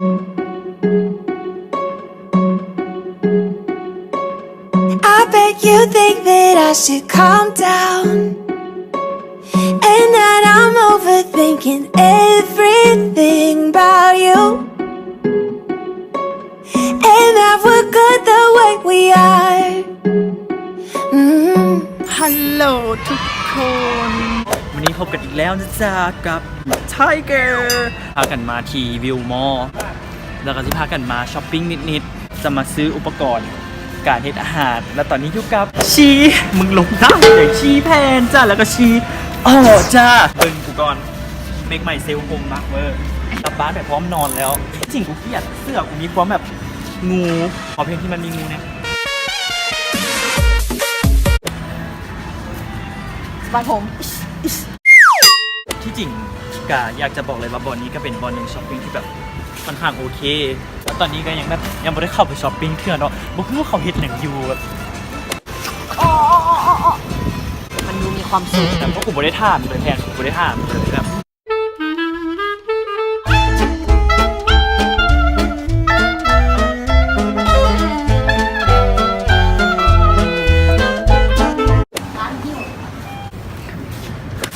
I bet you think that I should calm down, and that I'm overthinking everything about you, and that we're good the way we are. Mm. ຮັລໂຫຼທຸກຄົນ ວັນນີ້ພົບກັນອີກແລ້ວນະຈ໊ະ ກັບ Tiger ພາກັນມາທີ່ View Mall ແລ້ວກໍຊິພາກັນມາຊັອບປິງນິດໆ ຈະມາຊື້ອຸປະກອນການເຮັດອາຫານ ແລ້ວຕອນນີ້ຢູ່ກັບ ຊີ ມຶງລົງທ້າຍເລີຍ ຊີແພນຈ້າ ແລ້ວກໍ ຊີ ອໍ້ຈ້າ ເບິ່ງກູກ່ອນ Make myself home ມາກເວີ ກັບບ້ານໄປພ້ອມນອນແລ້ວ ຈິງກູກຽດເສື້ອ ກູມີຄວາມແບບ ງູ ຂໍເພງທີ່ມັນມີງູແດ່ ສະບາຍຜົມ ທີ່ຈິງກະຢາກຈະບອກເລີຍວ່າບ່ອນນີ້ກະເປັນບ່ອນໜຶ່ງຊັອບປິງທີ່ແບບຄ່ອນຂ້າງໂອເຄ ແລ້ວຕອນນີ້ກະຍັງແບບຍັງບໍ່ໄດ້ເຂົ້າໄປຊັອບປິງເທື່ອເນາະ ບໍ່ຮູ້ວ່າເຂົາເຮັດຫຍັງຢູ່ແບບ ມັນດູມີຄວາມສຸກ ແຕ່ວ່າກູບໍ່ໄດ້ຖາມເລີຍ ແພນ ກູບໍ່ໄດ້ຖາມເລີຍແບບ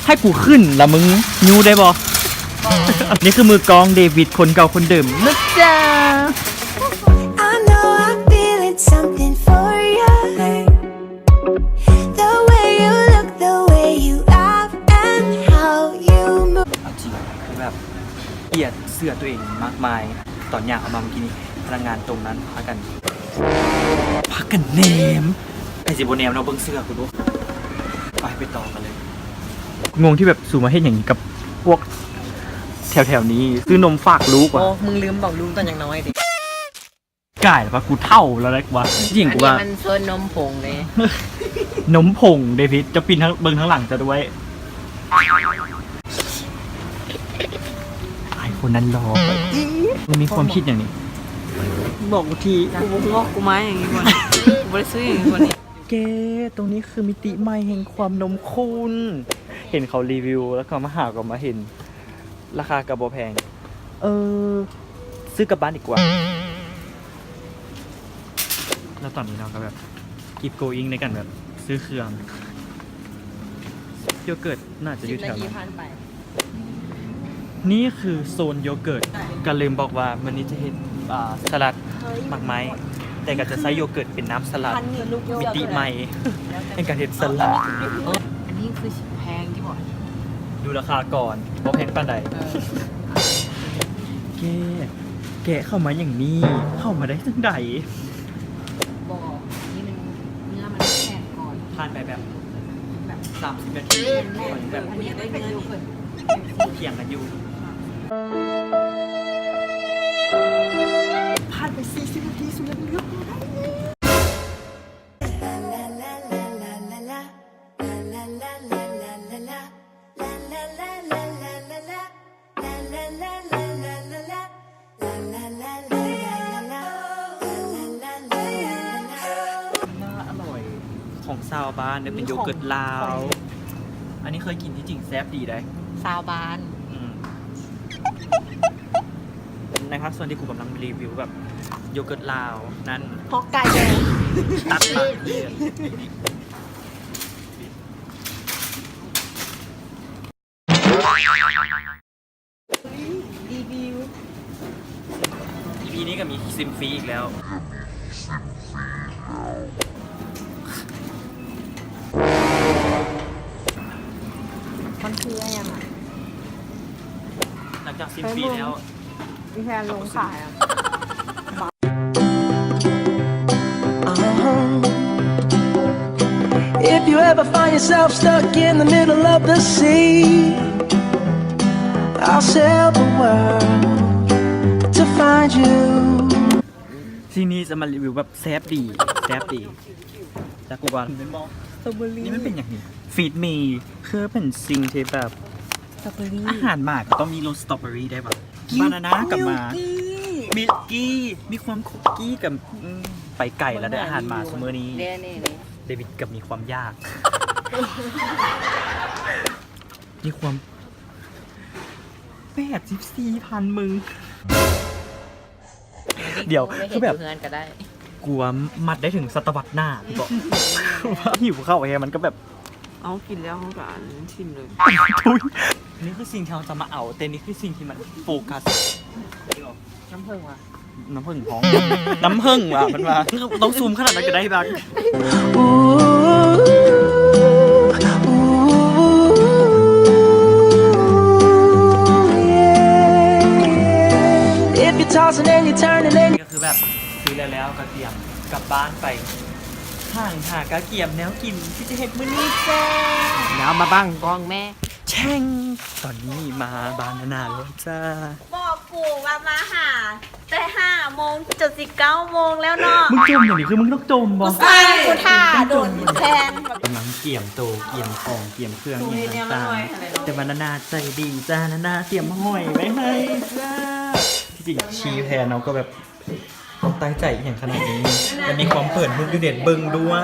ໃຫ້ກູຂຶ້ນລະມຶງຍູ້ໄດ້ບໍ່? ນີ້ຄືມືກ້ອງເດວິດ ຄົນເກົ່າຄົນເດີມນະຈ໊ະ. I know I'm feeling something for you. The way you look, the way you laugh, and how you move. ເອົາຈິງ ຄືແບບກຽດເສື້ອຕົວເອງມາກມາຍ ຕອນຍ່າງອອກມາເມື່ອກີ້ນີ້ ພະນັກງານຕົງນັ້ນພາກັນ ພາກັນແນມ ໃຜຊິບໍ່ແນມເນາະ ເບິ່ງເສື້ອກູດູ ໄປ ໄປຕໍ່ກັນເລີຍ ງົງທີ່ແບບສູມາເຮັດຫຍັງກັບພວກແຖວໆນີ້ ຊື້ນົມຝາກລູກຫວາ? ໂອ້ ມຶງລືມບອກລູກຕອນຍັງນ້ອຍເດ. ກາຍແລ້ວວ່າກູເຖົ້າແລ້ວໄດ໋ກວ່າ ຈິງ ອັນນີ້ ກູວ່າ ມັນໂຊນນົມຜົງເດ້ ນົມຜົງເດພິດ ເຈົ້າປິ່ນທາງ ເບິ່ງທາງຫຼັງເຈົ້າດ້ວຍ ອ້າຍຄົນນັ້ນຫຼໍ່ ມຶງມີຄວາມຄິດຫຍັງນີ້ ບອກກູທີ ກູບໍ່ເງາະກູມາຫຍັງນີ້ກ່ອນ ກູບໍ່ໄດ້ຊື້ຫຍັງກ່ອນນີ້ ແກ ຕົງນີ້ຄືມິຕິໃໝ່ແຫ່ງຄວາມນົມຂຸ້ນ ເຫັນເຂົາຣີວິວ ແລ້ວກໍມາຫາກໍມາເຫັນ ລາຄາກໍບໍ່ແພງ ເອີ ຊື້ກັບບ້ານດີກວ່າ ແລ້ວຕອນນີ້ເນາະ ກໍແບບ keep going ໃນການແບບຊື້ເຄື່ອງ ໂຢເກີດໜ້າຈະຢູ່ແຖວນັ້ນ ນີ້ຄືໂຊນໂຢເກີດ ກໍລືມບອກວ່າມື້ນີ້ຈະເຮັດ ອ່າ ສະຫຼັດໝາກໄມ້ ແຕ່ກໍຈະໃຊ້ໂຢເກີດເປັນນ້ຳສະຫຼັດ ມິຕິໃໝ່ແຫ່ງການເຮັດສະຫຼັດ ອັນນີ້ຄືຊິແພງຢູ່ບໍ່? ດູລາຄາກ່ອນ ບໍ່ແພງປານໃດ ເອີ ແກ ແກະເຂົ້າມາຫຍັງນີ້ ເຂົ້າມາໄດ້ຈັ່ງໃດ? ບໍ່ ນີ້ມັນ ເນື້ອມັນແຂງກ່ອນ ຜ່ານໄປແບບ ແບບ ສາມສິບນາທີ ແບບ ມັນຢາກໄດ້ເນື້ອນີ້ ຖຽງກັນຢູ່ ຜ່ານໄປສີ່ສິບນາທີ ສຸດຍອດ ອະລ່ອຍ ຂອງຊາວບ້ານເດີ ເປັນໂຢເກີດລາວ ອັນນີ້ເຄີຍກິນ ທີ່ຈິງແຊບດີໃດ໋ ຊາວບ້ານ ອືມ ໃນພາກສ່ວນທີ່ກູກຳລັງຣີວິວແບບໂຢເກີດລາວນັ້ນ ຮອກໄກ່ ຕັດມາ ຣີວິວ ອີພີນີ້ກໍມີຊິມຟຣີອີກແລ້ວ ມັນຄືຫຍັງອະ? ຫຼັງຈາກຊິມຟຣີແລ້ວ ອີແພນລົງຂາຍອະ If you ever find yourself stuck in the middle of the sea, I'll sail the world to find you. ທີ່ນີ້ຈະມາຣີວິວແບບແຊບດີ ແຊບດີ ແລ້ວກູວ່າ ສະຕໍເບີຣີ ນີ້ມັນເປັນຫຍັງນີ້? Feed me ຄືເປັນສິ່ງທີ່ແບບ ສະຕໍເບີຣີ ອາຫານໝາກໍຕ້ອງມີລົດສະຕໍເບີຣີໄດ້ຫວາ? ບານານາກໍມາ ມີຄຸກກີ້ ມີຄວາມຄຸກກີ້ກັບ ອືມ ໄປໄກແລ້ວເດີ ອາຫານໝາຊຸມື້ນີ້ ເດວິດກໍມີຄວາມຢາກ ມີຄວາມ ແປດສິບສີ່ພັນ ມຶງ ດຽວ ຄືແບບ ເຮືອນກໍໄດ້ ກວ່າມັດໄດ້ເຖິງສະຕະວັດໜ້າ ພີ່ບອກ ຫິວເຂົ້າແຮງ ມັນກໍແບບ ເອົາ ກິນແລ້ວເຮົາກໍອັນ ຖິ້ມເລີຍ. ນີ້ຄືສິ່ງທີ່ເຮົາຈະມາເອົາ ແຕ່ນີ້ຄືສິ່ງທີ່ມັນໂຟກັສ. ນ້ຳເຜິ້ງວ່າ ນ້ຳເຜິ້ງພ້ອມ ນ້ຳເຜິ້ງວ່າ ເພິ່ນວ່າ ຕ້ອງຊູມຂະໜາດນັ້ນກໍໄດ້ບັກ. If you're tossing and you're turning and ກໍຄືແບບຊື້ແລ້ວໆກໍກຽມກັບບ້ານໄປ ຫາ ຫາກະກຽມແນວກິນທີ່ຈະເຮັດມື້ນີ້ຈ້າ. ແລ້ວມາບັ້ງກ້ອງແມ່ ແຊ່ງ ຕອນນີ້ມາບ້ານນານາແລ້ວຈ້າ. ບອກກູວ່າມາຫາແຕ່ຫ້າໂມງ ຈົນຊິເກົ້າໂມງແລ້ວເນາະ. ມຶງຈົ່ມຫຍັງນີ້ ຄືມຶງຕ້ອງຈົ່ມບໍ່? ກູສ້າງ ກູຖ້າດົນແພງ. ກຳລັງກຽມໂຕ ກຽມຂອງ ກຽມເຄື່ອງອີ່ຫຍັງຕ່າງໆ ແຕ່ວ່ານານາໃຈດີຈ້າ ນານາຕຽມຫອຍໄວ້ໃຫ້ຈ້າ. ທີ່ຈິງຊີ້ແພນເຮົາກໍແບບ ຕ້ອງຕັ້ງໃຈອີ່ຫຍັງຂະໜາດນີ້ ແລະ ມີຄວາມເປີດຮູບຢູ່ເດັດເບິ່ງດ້ວຍ.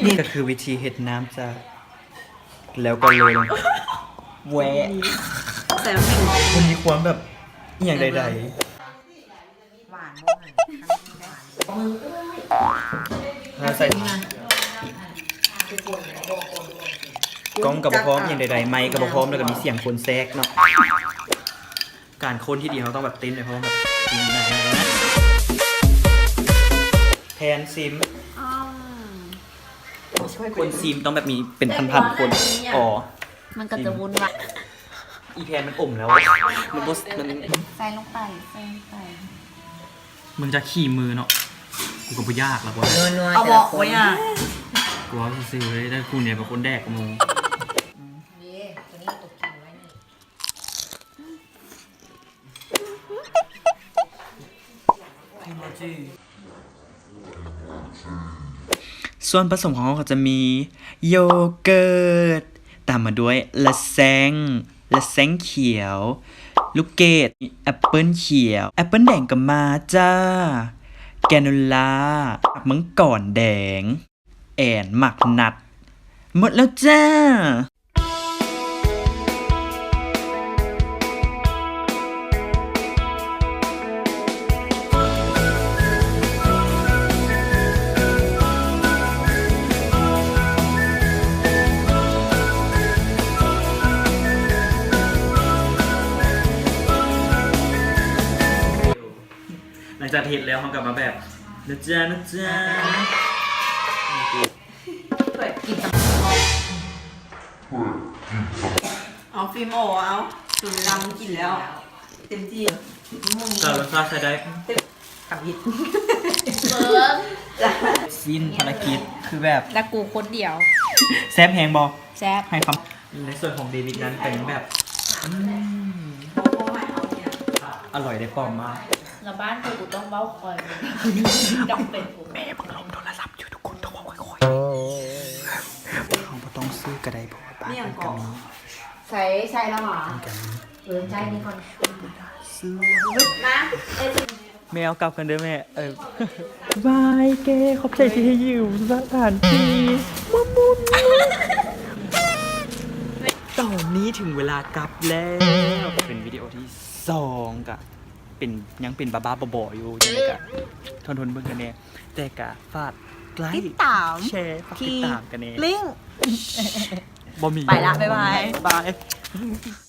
ນີ້ກໍຄືວິທີເຮັດນ້ຳຈາກ ແລ້ວກໍລົງ ແວະ ແຊມ ມັນມີຄວາມແບບອີ່ຫຍັງໃດໆ ຫວານບໍ່ຫັ້ນ ເຮົາໃສ່ ກ້ອງກໍບໍ່ພ້ອມ ອີ່ຫຍັງໃດໆ ໄມກໍບໍ່ພ້ອມ ແລ້ວກໍມີສຽງຄົນແຊກເນາະ. ການຄົນທີ່ດີ ເຮົາຕ້ອງແບບເຕັ້ນໄປພ້ອມກັບ ແພນຊິມ ຄົນຊິມຕ້ອງແບບມີເປັນພັນໆຄົນ. ອໍ ມັນກໍຈະວຸ່ນວາຍ. ອີແພນມັນອົມແລ້ວ ມັນບໍ່ ມັນ ໃສ່ລົງໄປ ໃສ່ລົງໄປ. ມຶງຈະຂີ້ມືເນາະ ກູກໍບໍ່ຢາກແລ້ວ ບໍ່ ເອົາບໍ່ ບໍ່ຢາກ ກູເວົ້າຊື່ໆເລີຍ ແຕ່ກູນີ້ເປັນຄົນແດກກວ່າໝູ່. ສ່ວນປະສົມຂອງເຮົາກໍຈະມີໂຢເກີດ ຕາມມາດ້ວຍລະແຊງ ລະແຊງຂຽວ ລູກເກດ ແອັບເປິ້ນຂຽວ ແອັບເປິ້ນແດງກໍມາຈ້າ ແກໂນລາ ໝາກມັງກອນແດງ ແອນ ໝາກນັດ ໝົດແລ້ວຈ້າ. ຫຼັງຈາກເຮັດແລ້ວ ເຮົາກໍມາແບບ ນະຈ້າ ນະຈ້າ. ເອົາ ຟິມ ໂອ ເອົາ ສູນເວລາມຶງກິນແລ້ວ ເຕັມທີ່. ແຕ່ລົດຊາດໃຊ້ໄດ້ ທຳອິດ ສິ້ນພາລະກິດ ຄືແບບ ແລ້ວກູຄົນດຽວ. ແຊບແຮງບໍ່? ແຊບ. ໃຫ້ຄຳ ໃນສ່ວນຂອງເດວິດນັ້ນກໍຍັງແບບ ອືມ ອະລ່ອຍໄດ້ປ້ອມມາກ. ແລ້ວບ້ານກູ ກູຕ້ອງເວົ້າຄ່ອຍ ຕ້ອງເປັນຜູ້ ແມ່ເບິ່ງລົມໂທລະສັບຢູ່ ທຸກຄົນຕ້ອງເວົ້າຄ່ອຍໆ. ເຮົາບໍ່ຕ້ອງຊື້ກໍໄດ້ ເພາະວ່າບ້ານເພິ່ນກໍມີ. ໃສ່ ໃສ່ແລ້ວຫວາ? ເອີ ໃສ່ນີ້ກ່ອນ ຊື້. ມາ ແມ່ເອົາກັບກັນເດີແມ່. ເອີ ບາຍແກ ຂອບໃຈທີ່ໃຫ້ຢືມສະຖານທີ່. ຕອນນີ້ເຖິງເວລາກັບແລ້ວ ເປັນວິດີໂອທີສອງ ກະເປັນ ຍັງເປັນບ້າໆ ບໍໆ ຢູ່ ຈັ່ງໃດກະທົນໆເບິ່ງກັນແດ່ ແຕ່ກະຝາກໄລ ຕິດຕາມ ແຊ ຝາກຕິດຕາມກັນແດ່ ລິ້ງ ບໍ່ມີ ໄປລະ ບາຍບາຍ ບາຍບາຍ.